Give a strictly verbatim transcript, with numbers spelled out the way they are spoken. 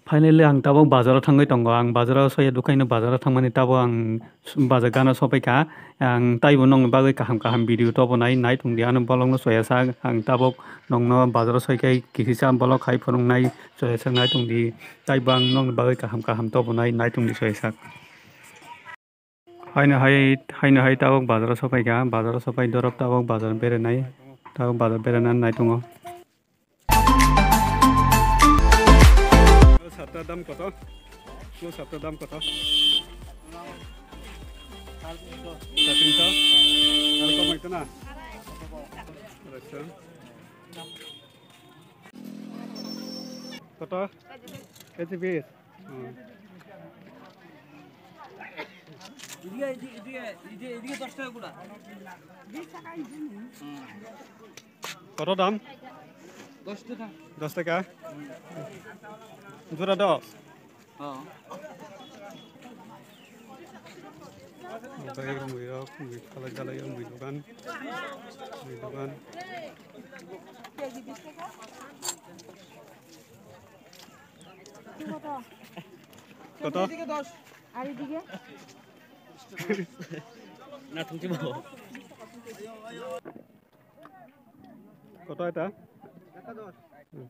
Finally, ang tabuk bazaro thangwi tongo. Ang bazaro soya dukaino bazaro thangmani tabuk ang s-, bazar gana sopaikha. Ang taibo nongni bagwi kaham kaham video tobonai nai tongdi. Ano bolongno soya sak. Ang tabuk nongno bazaro soikhai kisisa bolok hai phunuknai soya sak nai tongdi. Taibo ang nongni bagwi kaham kaham tobonai nai tongdi soya sak. Haino hai, haino hai tabuk bazaro sopaikha, bazaro sopai dorop tabuk bazar berenai, tabuk bazar berena nai tongo. Satta dam koto? Ko satta dam koto? Satinso? Ar komai to na? Acha. Koto? K G bis. Hmm. এদিকে, এদিকে, এদিকে, এদিকে দশ টাকা করে। কত দাম? দশ টাকা। দশ টাকা? জোড়া দশ? হ্যাঁ। Tei mui rok, mui phalai jalai o, mui dogan, mui dogan. কত? আর এদিকে? না, তুমি কি বলো? কত এটা? হুম।